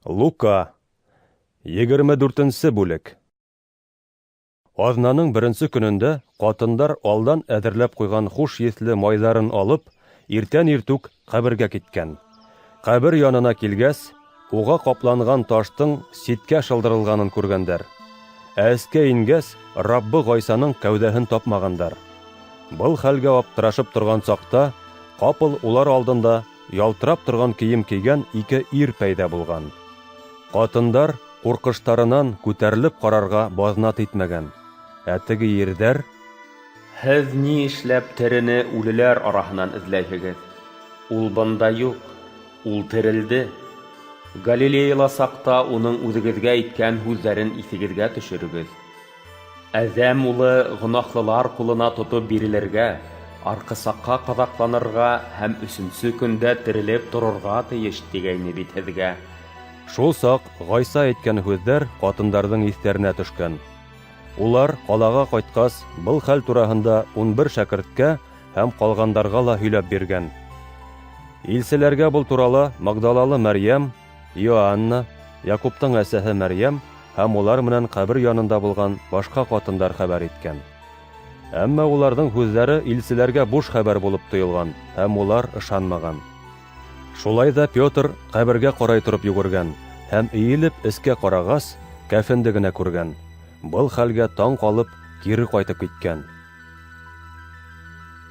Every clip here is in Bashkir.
Лука, 24 бүлек. Аҙнаның беренсе көнөндә ҡатындар алдан әҙерләп ҡуйған хуш еҫле майҙарын алып, иртән иртүк ҡәбергә киткән. Ҡәбер янына килгәс, уға ҡапланған таштың ситкә шылдырылғанын күргәндәр. Ә эскә ингәс, Раббы Ғайсаның кәүҙәһен тапмағандар. Был хәлгә аптырашып торған саҡта, ҡапыл улар алдында ялтырап торған кейем кейгән ике ир пәйҙә булған. Ҡатындар ҡурҡыштарынан күтәрелеп ҡарарға баҙнат итмәгән. Ә теге ирҙәр: "Һеҙ ни эшләп терене үлеләр араһынан эҙләйһегеҙ? Ул бында юҡ, ул терелде. Галилеяла саҡта уның үҙегеҙгә әйткән һүҙҙәрен иҫегеҙгә төшөрөгөҙ. Әҙәм улы гонаһлылар ҡулына тотоп бирелергә, арҡысаҡҡа ҡаҙаҡланырға һәм өсөнсө көндә терелеп торорға тейеш тигәйне бит һеҙгә." Шул саҡ Ғайса әйткән һүҙҙәр ҡатындарҙың иҫтәренә төшкән. Улар ҡалаға ҡайтҡас, был хәл тураһында 11 шәкерткә һәм ҡалғандарға ла һөйләп биргән. Илселәргә был турала Магдалалы Мәрйәм, Иоанна, Яҡуптың әсәһе Мәрйәм һәм улар менән ҡәбер янында булған башҡа ҡатындар хәбәр иткән. Әммә уларҙың һүҙҙәре илселәргә буш хәбәр булып тойолған һәм улар ышанмаған. Шулай ҙа Петр ҡәбергә ҡарай тороп йүгергән һәм эйелеп эскә ҡарағас, кәфенде генә күргән. Был хәлгә таң ҡалып, кире ҡайтып киткән.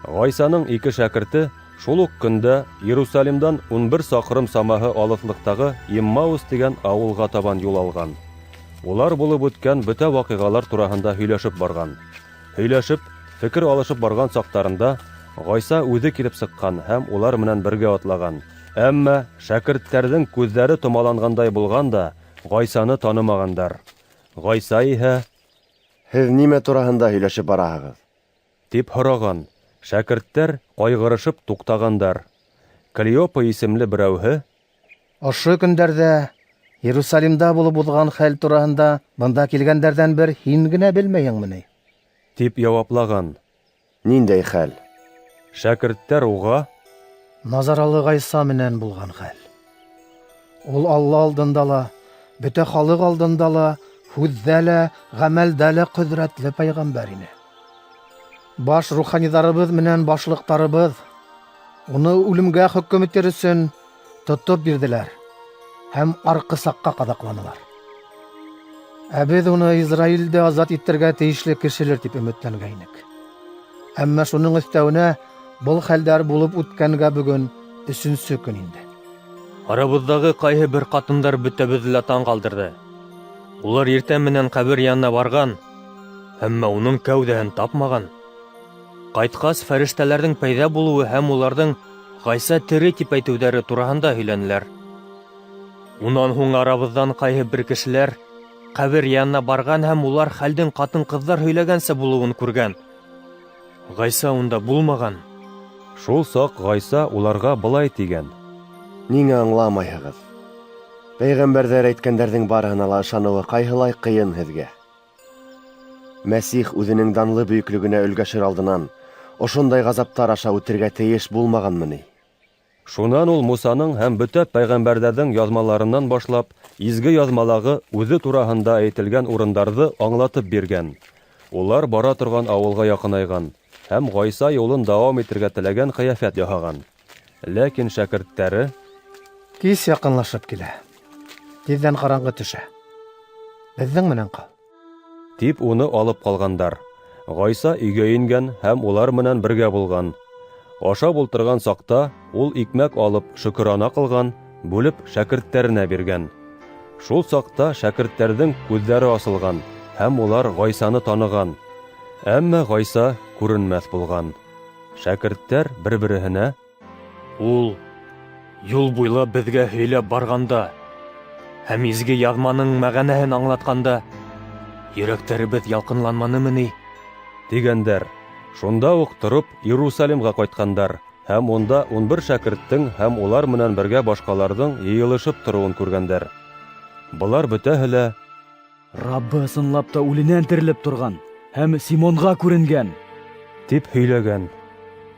Ғайсаның ике шәкерте шул уҡ көндә Иерусалимдан 11 саҡрым самаһы алыҫлыҡтағы Иммаус тигән ауылға табан юл алған. Улар булып үткән бөтә ваҡиғалар тураһында һөйләшеп барған. Һөйләшеп, фекер алышып барған саҡтарында Ғайса үҙе килеп сыҡҡан һәм улар менән бергә атлаған. Әммә шәкерттәрҙең күҙҙәре томаланғандай булған да, Ғайсаны танымағандар. Ғайса иһә: "Һеҙ нимә тураһында һөйләшеп бараһығыҙ?" тип һораған. Шәкерттәр ҡайғырышып туҡтағандар. Клеопа исемле берәүһе: "Ошо көндәрҙә Иерусалимда булып уҙған хәл тураһында бында килгәндәрҙән бер һин генә белмәйһеңме ни?" тип яуаплаған. "Ниндәй хәл?" Шәкерттәр уға: "Назаралы Ғайса менән булған хәл. Ул Алла алдында ла, бөтә халыҡ алдында ла, һүҙҙә лә, ғәмәлдә лә ҡөҙрәтле пәйғәмбәр ине. Баш руханиҙарыбыҙ менән башлыҡтарыбыҙ уны үлемгә хөкөм итер өсөн тотоп бирҙеләр һәм арҡысаҡҡа ҡаҙаҡланылар. Ә беҙ уны Израилде азат итергә тейешле кешелер тип өмөтләнгәйнек. Әммә шуның өҫтәүенә был хәлдәр булып үткәнгә бөгөн өсөнсө көн инде." Арабыҙҙағы ҡайһы бер ҡатындар бөтәбеҙҙе лә таң ҡалдырҙы. Улар иртә менән ҡәбер янына барған, әммә уның кәүҙәһен тапмаған. Ҡайтҡас, фәрештәләрҙең пәйҙә булыуы һәм уларҙың Ғайса тере тип әйтеүҙәре тураһында һөйләнеләр. Унан һуң арабыҙҙан ҡайһы бер кешеләр ҡәбер янына барған һәм улар хәлдең ҡатын-ҡыҙҙар һөйләгәнсә булыуын күргән. Ғайса унда булмаған. Шул саҡ Ғайса уларға былай тигән: "Ниңә аңламайһығыҙ? Пәйғәмбәрҙәр әйткәндәрҙең барыһына ла ышаныуы ҡайһылай ҡыйын һеҙгә. Мәсих үҙенең данлы бөйөклөгөнә өлгәшер алдынан ошондай ғазаптар аша үтергә тейеш булмағанмы ни?" Шунан ул Мусаның һәм бөтә пәйғәмбәрҙәрҙең яҙмаларынан башлап, изге яҙмалағы үҙе тураһында әйтелгән урындарҙы аңлатып биргән. Улар бара торған ауылға яҡынайған һәм Ғайса юлын дауам итергә теләгән ҡиәфәт яһаған. Ләкин шәкерттәре: "Кис яҡынлашып килә. Тиҙҙән ҡараңғы төшә. Беҙҙең менән ҡал", тип уны алып ҡалғандар. Ғайса өйгә ингән һәм улар менән бергә булған. Ашап ултырған саҡта ул икмәк алып шөкөрана ҡылған, бүлеп шәкерттәренә биргән. Шул саҡта шәкерттәрҙең күҙҙәре асылған һәм улар Ғайсаны таныған. Әммә Ғайса күренмәҫ булған. Шәкерттәр бер-береһенә: "Ул юл буйлап беҙгә һөйләп барғанда һәм изге яҙманың мәғәнәһен аңлатҡанда йөрәктәребеҙ ялҡынланманымы ни?" тигәндәр. Шунда уҡ тороп Иерусалимға ҡайтҡандар һәм унда 11 шәкерттең һәм улар менән бергә башҡаларҙың йыйылышып тороуын күргәндәр. Былар бөтәһе лә: "Раббы ысынлап та үленән терелеп торған һәм Симонға күренгән", тип һөйләгән.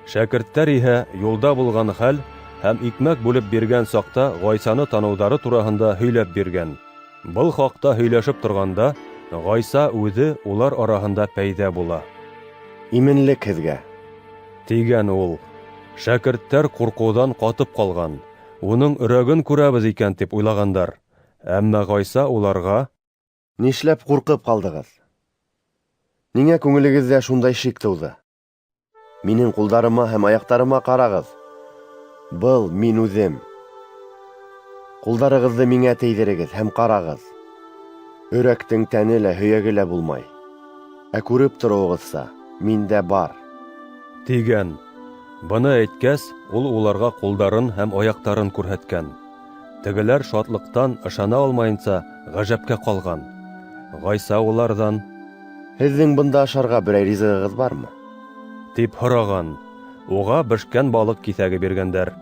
Шәкерттәр иһә юлда булған хәл һәм икмәк бүлеп биргән саҡта Ғайсаны таныуҙары тураһында һөйләп биргән. Был хаҡта һөйләшеп торғанда, Ғайса үҙе улар араһында пәйҙә була. Именлек һеҙгә, тигән ул. Шәкерттәр ҡурҡыуҙан ҡатып ҡалған. Уның өрәген күрәбеҙ икән тип уйлағандар. Әммә Ғайса уларға: Нишләп ҡурҡып ҡалдығыҙ? Ниңә күңелегеҙҙә шундай шик тыуҙы? Минең ҡулдарыма һәм аяҡтарыма ҡарағыҙ. Был мин үҙем. Ҡулдарығыҙҙы миңә тейҙерегеҙ һәм ҡарағыҙ. Өрәктең тәне лә, һөйәге лә булмай. Ә күреп тороуығыҙса, миндә бар, тигән. Быны әйткәс, ул уларға ҡулдарын һәм аяҡтарын күрһәткән. Тегеләр шатлыҡтан ышана алмайынса ғәжәпкә ҡалған. Ғайса уларҙан: Һеҙҙең бында ашарға берәй ризығығыҙ бармы? Тип һораған. Уға бешкән балыҡ киҫәге биргәндәр.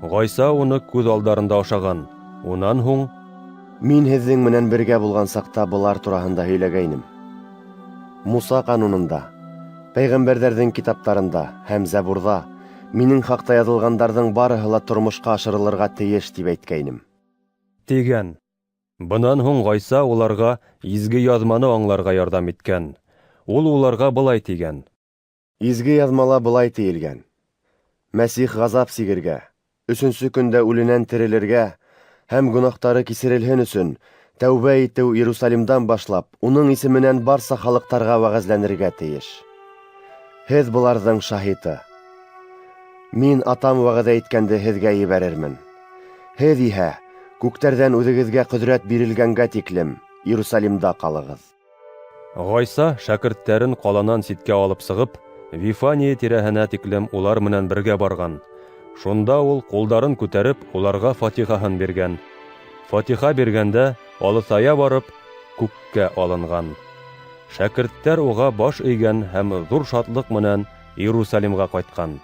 Ғайса уны күҙ алдарында ашаған. Унан һуң: Мин һеҙҙең менән бергә булған саҡта былар тураһында һөйләгәйнем. Муса ҡанунында, пәйғәмбәрҙәрҙең китаптарында һәм Зәбурҙа минең хаҡта яҙылғандарҙың барыһы ла тормошҡа ашырылырға тейеш тип әйткәйнем. Тигән. Бынан һуң Ғайса уларға Изге Яҙманы аңларға ярҙам иткән. Ул уларға былай тигән: Изге Яҙмала былай тиелгән: Мәсих ғазап сигергә, өсөнсө көндә үленән терелергә һәм гөнаһтары кисерелһен өсөн тәүбә итеү Иерусалимдан башлап, уның исеменән барса халыҡтарға вәғәзләнергә тейеш. Һеҙ быларҙың шаһиты. Мин Атам вәғәҙә иткәнде һеҙгә ебәрермен. Һеҙ иһә күктәрҙән үҙегеҙгә ҡөҙрәт бирелгәнгә тиклем Иерусалимда ҡалығыҙ. Ғайса шәкерттәрен ҡаланан ситкә алып сығып, Вифания тирәһенә тиклем улар менән бергә барған. Шунда ул ҡулдарын күтәреп, уларға фатихаһын биргән. Фатиха биргәндә алыҫая барып, күккә алынған. Шәкерттәр уға баш эйгән һәм ҙур шатлыҡ менән Иерусалимға ҡайтҡан.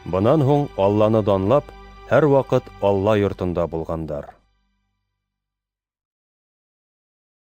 Бынан һуң Алланы данлап, һәр ваҡыт Алла йортонда булғандар.